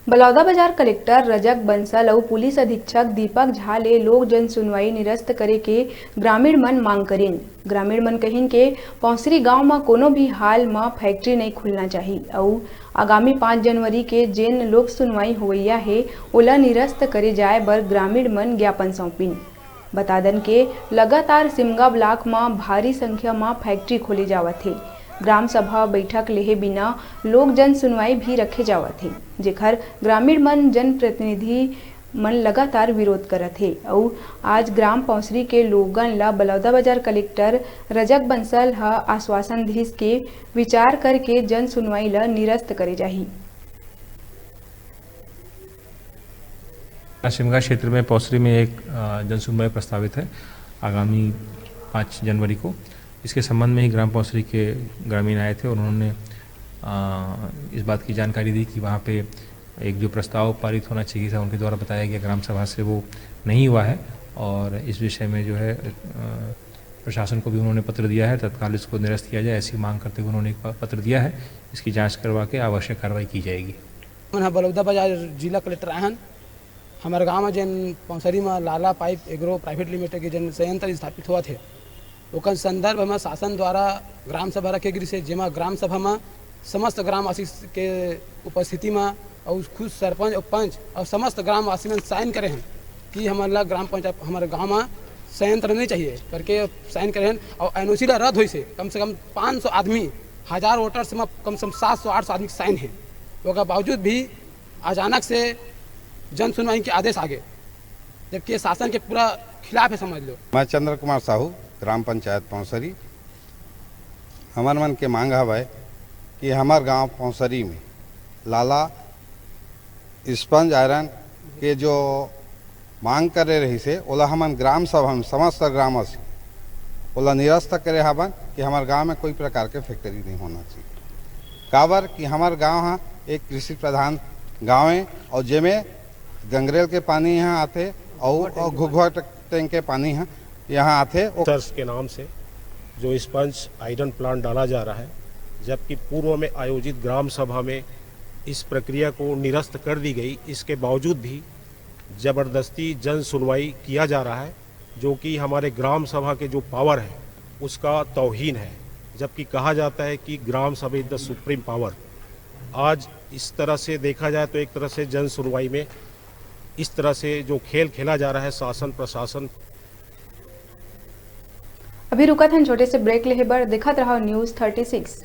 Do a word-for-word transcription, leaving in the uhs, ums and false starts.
Baloda Bazar collector Rajak Bansal अउ police अधीक्षक दीपक झा ले लोक जन सुनवाई निरस्त करे के ग्रामीण मन मांग करिन। ग्रामीण मन कहिन के पौंसरी गांव म कोनो भी हाल म फैक्ट्री नइ खुलना चाही अउ आगामी पाँच जनवरी के जेन लोक सुनवाई होवइया हे, ओला निरस्त करे जाय बर ग्रामीण मन ज्ञापन सौंपिन। बता दन के लगातार सिमगा ब्लॉक म भारी संख्या म फैक्ट्री खोले जावत हे। ग्राम सभा बैठक लेहे बिना लोक जन सुनवाई भी रखे जावत हे, जेखर ग्रामीण मन जनप्रतिनिधि मन लगातार विरोध करत हे अउ आज ग्राम पौंसरी के लोगन ल बलौदाबाजार कलेक्टर रजक बंसल ह आश्वासन दिस के विचार करके जन सुनवाई ल निरस्त करे जाही। शिमगा क्षेत्र में पौसरी में एक, अ, जनसुनवाई प्रस्तावित है आगामी पाँच जनवरी को। इसके संबंध में ही ग्राम पौसरी के ग्रामीण आए थे और उन्होंने, अ, इस बात की जानकारी दी कि वहाँ पे एक जो प्रस्ताव पारित होना चाहिए था, उनके द्वारा बताया गया ग्राम सभा से, वो नहीं हुआ है और इस विषय में जो है, अ, प्रशासन को भी उन्होंने पत्र दिया है, तत्काल इसको निरस्त किया जाए, ऐसी मांग करते हुए उन्होंने एक प-, पत्र दिया है। इसकी जांच करवा के आवश्यक कार्रवाई की जाएगी। हमन ह बलौदाबाजार जिला कलेक्टर आए हन। हमर गांव म जेन पौंसरी म लाला पाइप एग्रो प्राइवेट लिमिटेड के जेन संयंत्र स्थापित होवत हे, ओकर संदर्भ म शासन द्वारा ग्राम सभा रखे गिरिस हे, जेमा ग्राम सभा म समस्त ग्रामवासी के उपस्थिति म अउ खुद सरपंच अउ पंच अउ समस्त ग्रामवासी मन साइन करे हन कि हमन ला ग्राम पंचायत, हमर गांव म संयंत्र नहीं चाहिए करके साइन करे हन। अउ एनओसी ला रद्द होइस हे, कम से कम पाँच सौ आदमी, हजार वोटर्स म कम से कम सात सौ आठ सौ आदमी साइन हे। ओकर बावजूद भी अचानक से जन सुनवाई के आदेश आ गे, जबकि ये शासन के पूरा खिलाफ है, समझ लो। मैं चंद्र कुमार साहू, ग्राम पंचायत पौंसरी। हमर मन के मांग हवय कि हमर गांव पौंसरी में लाला स्पंज आयरन के जो मांग करे रहिस हे, ओला हमन ग्राम सभा में समस्त ग्रामवासी ओला निरस्त करे हवन कि हमर गांव में कोई प्रकार के फैक्ट्री नहीं होना चाहिए। काबर कि हमर गांव ह एक कृषि प्रधान गांव हे अउ जेमे गंगरेल के पानी यहाँ आथे अउ, अउ घुघुआ टैंक के पानी ह यहाँ आथे। ओ- ट्रस्ट के नाम से जो स्पंज आयरन प्लांट डाला जा रहा है, जबकि पूर्व में आयोजित ग्राम सभा में इस प्रक्रिया को निरस्त कर दी गई, इसके बावजूद भी जबरदस्ती जन सुनवाई किया जा रहा है, जो कि हमारे ग्राम सभा के जो पावर है, उसका तौहीन है। जबकि कहा जाता है कि ग्राम सभा is the supreme power। आज इस तरह से देखा जाए तो एक तरह से जन सुनवाई में इस तरह से जो खेल खेला जा रहा है शासन प्रशासन। अभी रुकत हन छोटे से ब्रेक लेहे बर। देखत रहो न्यूज़ थर्टी सिक्स।